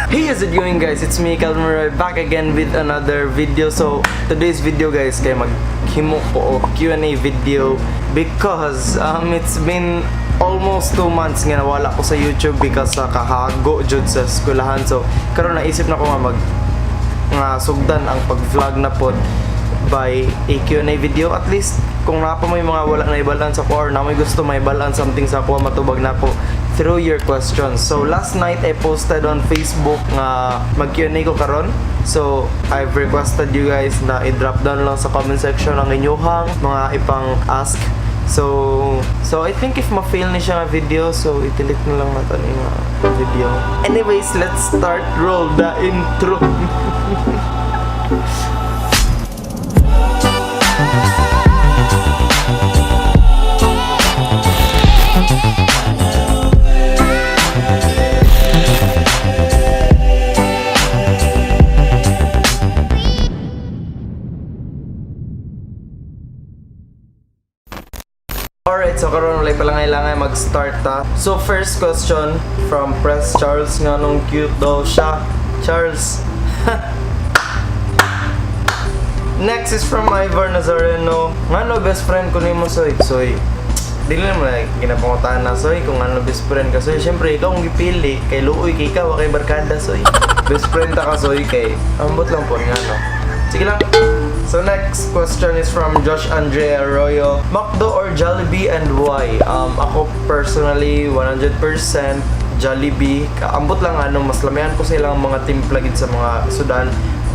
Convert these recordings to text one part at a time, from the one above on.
Hey, how's it going, guys? It's me, Calvin Roy, back again with another video. So, today's video, guys, kay maghimo ko og Q&A video because it's been almost 2 months nga nawala ko sa YouTube because sa kahago jud sa eskwelahan. So, karon naisip na ko nga mag nga sugdan ang pag-vlog na pod by a Q&A video. At least kung naa pa may mga wala na ibalan sa ko or na may gusto may ibalan something sa ako, matubag na ko through your questions. So last night I posted on Facebook nga mag Q&A ko karon. So I've requested you guys na i-drop down lang sa comment section ang inyuhang mga ipang ask. So I think if ma-fail ni siya nga video, so i-delete na lang natin yung video. Anyways, let's start. Roll the intro. Alright, so karon walay palangaylangay, mag-start ta. So first question from Press Charles, nga nung cute daw siya. Charles. Next is from Ivor Nazareno. Ngano best friend ko nimo, Soy? Soy. Dili naman na ginapangutaan na, Soy, kung ano best friend ka, Soy. Syempre ikaw ang gipili kay luoy kay ikaw kay barkada, Soy. Best friend ta ka, Soy, kay ambot lang po nga no. Sige lang. So next question is from Josh Andre Arroyo. McDo or Jollibee and why? Ako personally, 100% Jollibee. Ambot lang ano, mas lamian ko silang mga timpla gid sa mga sudan.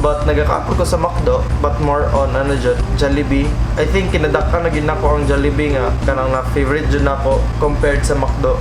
But nagakapod ko sa McDo, but more on ano jud, Jollibee. I think kinadaka na gid nako ang Jollibee nga kanang na favorite jud nako compared sa McDo.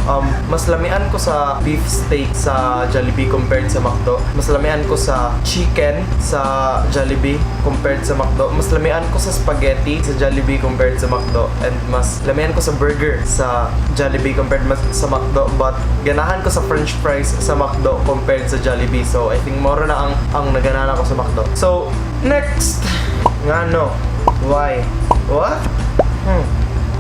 Mas lamian ko sa beef steak sa Jollibee compared sa McDo. Mas lamian ko sa chicken sa Jollibee compared sa McDo. Mas lamian ko sa spaghetti sa Jollibee compared sa McDo. And mas lamian ko sa burger sa Jollibee compared mas sa McDo. But ganahan ko sa french fries sa McDo compared sa Jollibee. So I think more na ang naganahan ako sa McDo. So next, ngano? Why? What?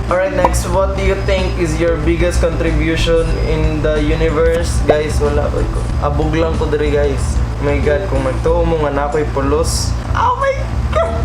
Alright, next, what do you think is your biggest contribution in the universe? Guys, wala ko. Abog lang ko diri, guys. Oh my God, kung magtuo mo nga na ako'y pulos. Oh my God!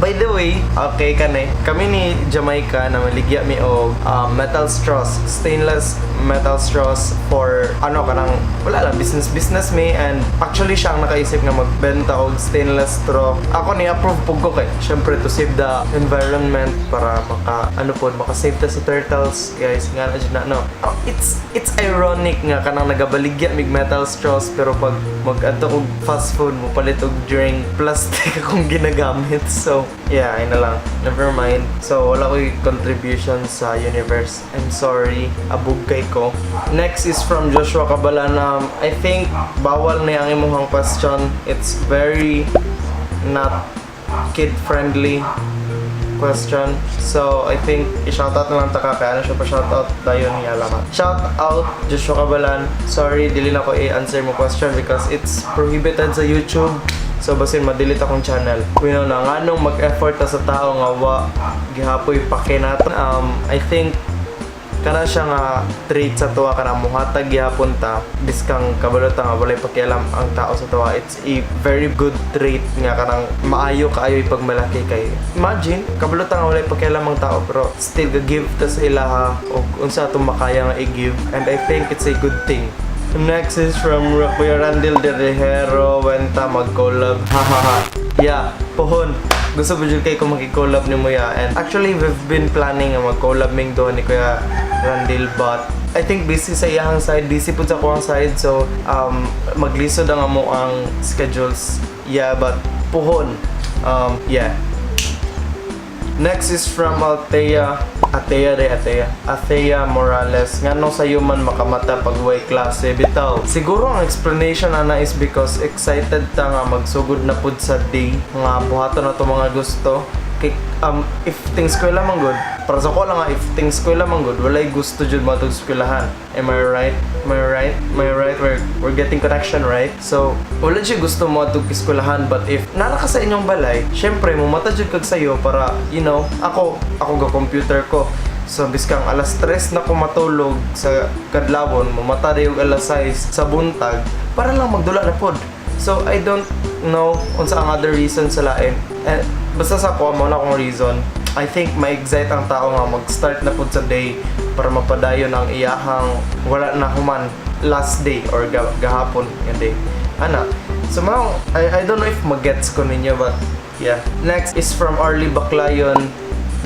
By the way, okay kani. Kami ni Jamaica na maligya mi og metal straws, stainless metal straws for ano kanang wala lang, business business mi, and actually siya ang nakaisip nga magbenta og stainless straw. Ako ni approve pug ko kay syempre to save the environment para maka ano pod, maka-save ta sa turtles, guys, nga na jud na no. Oh, it's ironic nga kanang nagabaligya mig metal straws pero pag mag-adto og fast food mo palit og drink, plastic akong ginagamit. So, yeah, ayun na lang. Never mind. So, wala ko'y contribution sa universe. I'm sorry. Abog kay ko. Next is from Joshua Cabalan. I think bawal na ang imuhang question. It's very not kid-friendly question. So, I think i-shoutout na lang ta ka kaya ano siya pa shoutout dayon niya alamat. Shout out Joshua Cabalan. Sorry, dili na ko i-answer mo question because it's prohibited sa YouTube. So, basin ma-delete akong channel. We know na nganong mag-effort ta sa tao nga wa gihapoy pake nato. I think kana siya nga trait sa tuwa, kana muhatag gihapon ta biskang kabalo ta nga walay pakialam ang tao sa tuwa. It's a very good trait nga kanang maayo kaayo ipagmalaki kay imagine kabalo ta nga walay pakialam ang tao pero still ga-give ta sa ilaha og unsa atong makaya nga i-give, and I think it's a good thing. Next is from Kuya Randil de Rejero. When ta mag-collab? Hahaha. Yeah, pohon. Gusto po jud kay ko makikollab ni Muya. And actually, we've been planning nga mag-collab ming duha ni Kuya Randil, but I think busy sa iyahang side, busy pud sa kuang side. So, maglisod ang amo ang schedules. Yeah, but pohon. Yeah. Next is from Althea, Athea de Athea, Athea Morales. Ngano sayo man makamata pag way klase? Bitaw. Siguro ang explanation ana is because excited ta nga magsugod na pud sa day nga buhaton na to mga gusto. Kay, if things eskwela man good, para sa ko lang nga, if things eskwela man good, walay gusto jud matug eskwelahan. Am I right? Am I right? Am I right? We're getting connection, right? So, wala jud gusto mo atug eskwelahan, but if nara ka sa inyong balay, syempre mo mata jud kag sayo para, ako ga computer ko. So biskang alas 3 na ko matulog sa kadlawon, mamata og alas 6 sa buntag para lang magdula na pod. So I don't know unsa ang other reason sa lain. Eh, basta sa ako mao na akong reason. I think ma-excite ang tao nga mag-start na pud sa day para mapadayon ang iyahang wala na human last day or gahapon nga day. Ana. So mao, I don't know if magets ko ninyo, but yeah. Next is from Arlie Baclayon.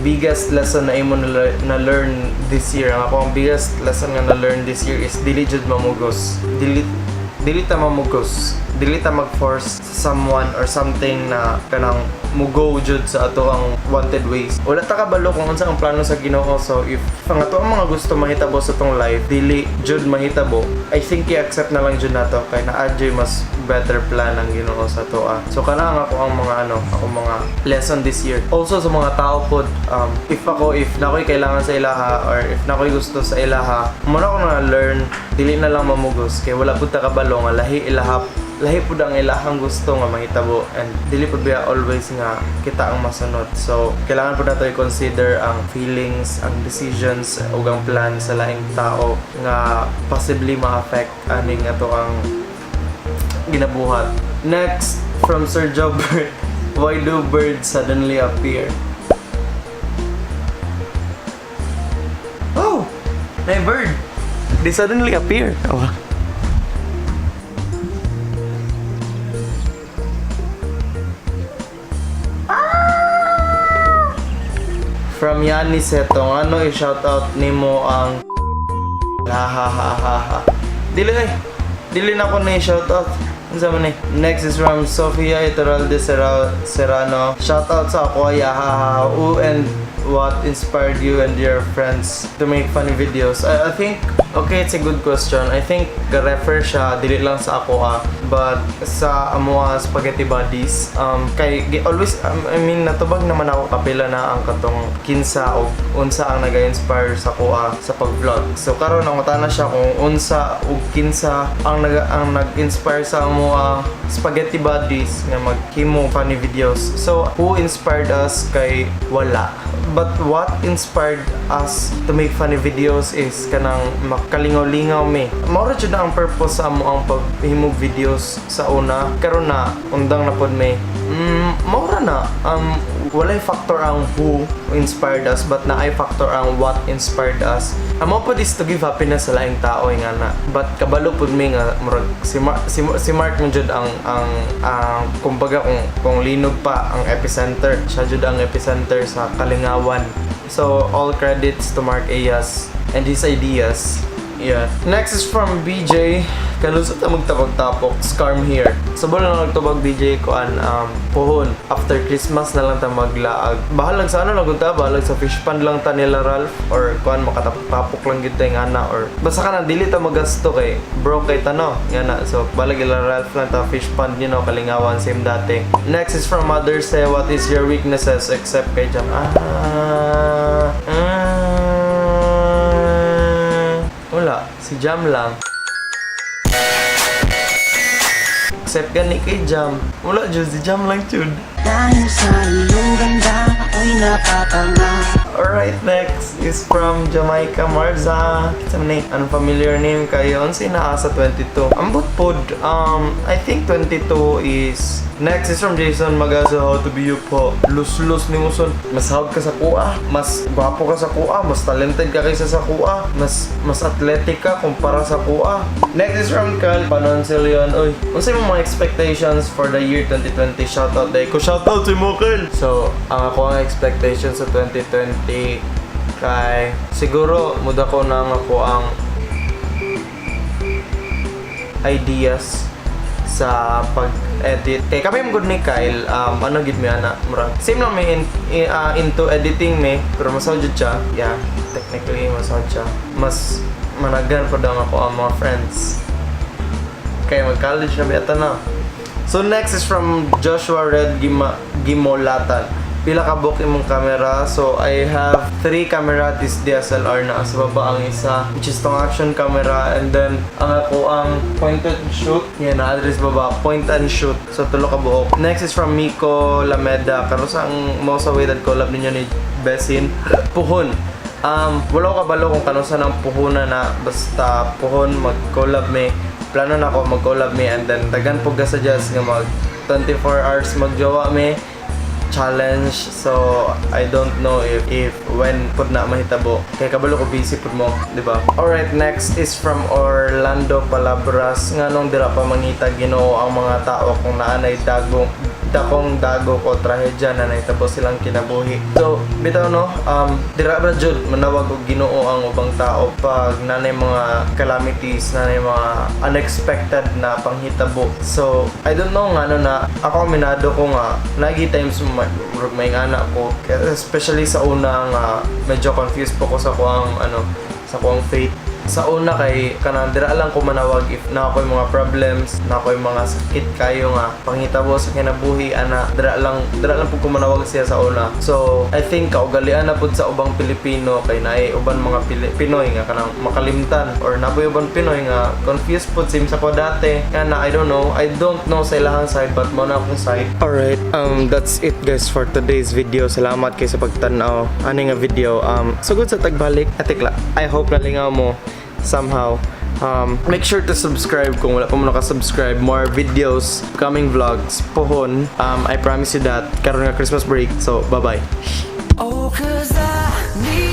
Biggest lesson na imo na learn this year. Ang ako ang biggest lesson nga na learn this year is dili jud mamugos. Dili ta mamugos. Dili ta mag-force sa someone or something na kanang mugo jud sa ato ang wanted ways. Wala ta kabalo kung unsa ang plano sa Ginoo. So if ang ato ang mga gusto mahitabo sa atong life dili jud mahitabo, I think i-accept na lang jud nato kay naa jud mas better plan ang Ginoo sa ato ah. So kana ang ako ang mga ano, ako mga lesson this year. Also sa mga tao pod, if ako, if nakoy kailangan sa ilaha or if nakoy gusto sa ilaha, muna ko na learn dili na lang mamugos kay wala pud ta kabalo nga lahi ilaha, lahi pud ang ilahang gusto nga mahitabo and dili pud biya always nga kita ang masunod. So kailangan pud nato i-consider ang feelings, ang decisions ug ang plan sa laing tao nga possibly ma-affect aning ato ang ginabuhat. Next, from Sir Jobert, why do birds suddenly appear? Oh, may bird. They suddenly appear. Oh. From Yani Setong, ano i-shoutout nimo ang ha ha ha ha ha. Dili ay. Dili na ko na i-shoutout. Unsa man eh? Next is from Sofia Ituralde Serrano. Shoutout sa ako ay ha ha ha. Who and what inspired you and your friends to make funny videos? I think, okay, it's a good question. I think ga-refer siya dili lang sa ako ah, but sa amoa Spaghetti Buddies. Kay always I mean, natubag naman ako kapila na ang katong kinsa o unsa ang naga-inspire sa kuha sa pag-vlog. So karon ang na siya kung unsa ug kinsa ang nag-inspire sa amoa Spaghetti Buddies nga maghimo funny videos. So who inspired us kay wala. But what inspired us to make funny videos is kanang makalingaw-lingaw mi. Mao ra jud na ang purpose sa amo ang paghimog videos sa una. Karon na undang na pod mi. Mao ra na. Walay factor ang who inspired us, but naay factor ang what inspired us. Amo pod is to give happiness sa laing tao nga na. But kabalo pod mi nga murag si Mark mo jud ang kumbaga kung linog pa ang epicenter, siya jud ang epicenter sa kalingawan. So all credits to Mark Ayas and his ideas. Yeah. Next is from BJ. Kanus-a ta magtapok-tapok? Scarm here. Sa so, lang nagtubag BJ kuan puhon. After Christmas na lang ta maglaag. Bahalag sa ano lang ta, bahalag sa fish pond lang ta nila Ralph or kuan makatapok-tapok lang gyud ta nga na or basta ka na dili ta magasto kay broke kay tano nga na. So bahalag ila Ralph lang ta fish pond, kalingawan same dati. Next is from Mother Say, what is your weaknesses except kay Jam? Ah, wala, si Jam lang. Except gani kay Jam. Wala jud, si Jam lang jud. Dahil sa iyong ganda ako'y napatanga. Alright, next is from Jamaica Marza. Kita man ni, anong familiar name kayo? Unsa naa sa 22? Ambot pod. I think 22 is. Next is from Jason Magaso, how to be you po. Lus-lus ni Muson. Mas hawag ka sa kuha. Mas gwapo ka sa kuha. Mas talented ka kaysa sa kuha. Mas athletic ka kumpara sa kuha. Next is from Carl Panoncilion. Uy, unsa imong mga expectations for the year 2020? Shoutout day ko. Shoutout si Mokel! So, ang ako ang expectations sa 2020 kay siguro muda ko na ang ako ang ideas sa pag-edit. Kay kami mo gud ni Kyle, ano gid mi ana, murag same lang mi into editing mi, pero mas jud siya. Yeah, technically mas siya. Mas managan pa daw ako ang mga friends. Kay mag-college na biyata na. So next is from Joshua Red Gimolatan. Pila ka buok imong camera? So I have three camera, this DSLR na sa baba ang isa, which is tong action camera, and then ang ako ang point and shoot. Yan na address baba, point and shoot. So tulo ka buok. Next is from Miko Lameda. Karon sa ang mo sa way that collab ninyo ni Besin. Puhon. Wala ko kabalo kung kanus-a nang puhunan na, basta puhon mag-collab mi. Plano na ako mag-collab mi and then daghan po ga-suggest nga mag 24 hours magjowa mi challenge, so I don't know if when pud na mahitabo kay kabalo ko busy pud mo, di ba? Alright, next is from Orlando Palabras: Nganong dira pa mangita Ginoo ang mga tao kung naanay dagong dakong dagok o trahedya na nahitabo silang kinabuhi? So bitaw, no, dira ra jud manawag og Ginoo ang ubang tao pag nanay mga calamities, nanay mga unexpected na panghitabo. So I don't know ngano na. Ako, aminado ko nga nagi times murag may ngana ko. Kaya especially sa una nga medyo confused po ko sa kuang ano, sa kuang faith sa una, kay kanang dira lang ko manawag if na ako'y mga problems, na ako'y mga sakit kayo nga panghitabo sa kinabuhi ana, dira lang pud ko manawag siya sa una. So I think kaugalian na pud sa ubang Pilipino kay naay uban mga Pinoy nga kanang makalimtan or naboy uban Pinoy nga confused pud, same sa ko dati nga na I don't know sa ilahang side, but mo na akong side. Alright, that's it, guys, for today's video. Salamat kay sa pagtan-aw ani nga video. Sugod sa tagbalik atikla. I hope nalingaw mo somehow. Make sure to subscribe kung wala pa mo naka-subscribe. More videos, coming vlogs, pohon. I promise you that. Karon nga Christmas break. So, bye-bye. Oh, 'cause I need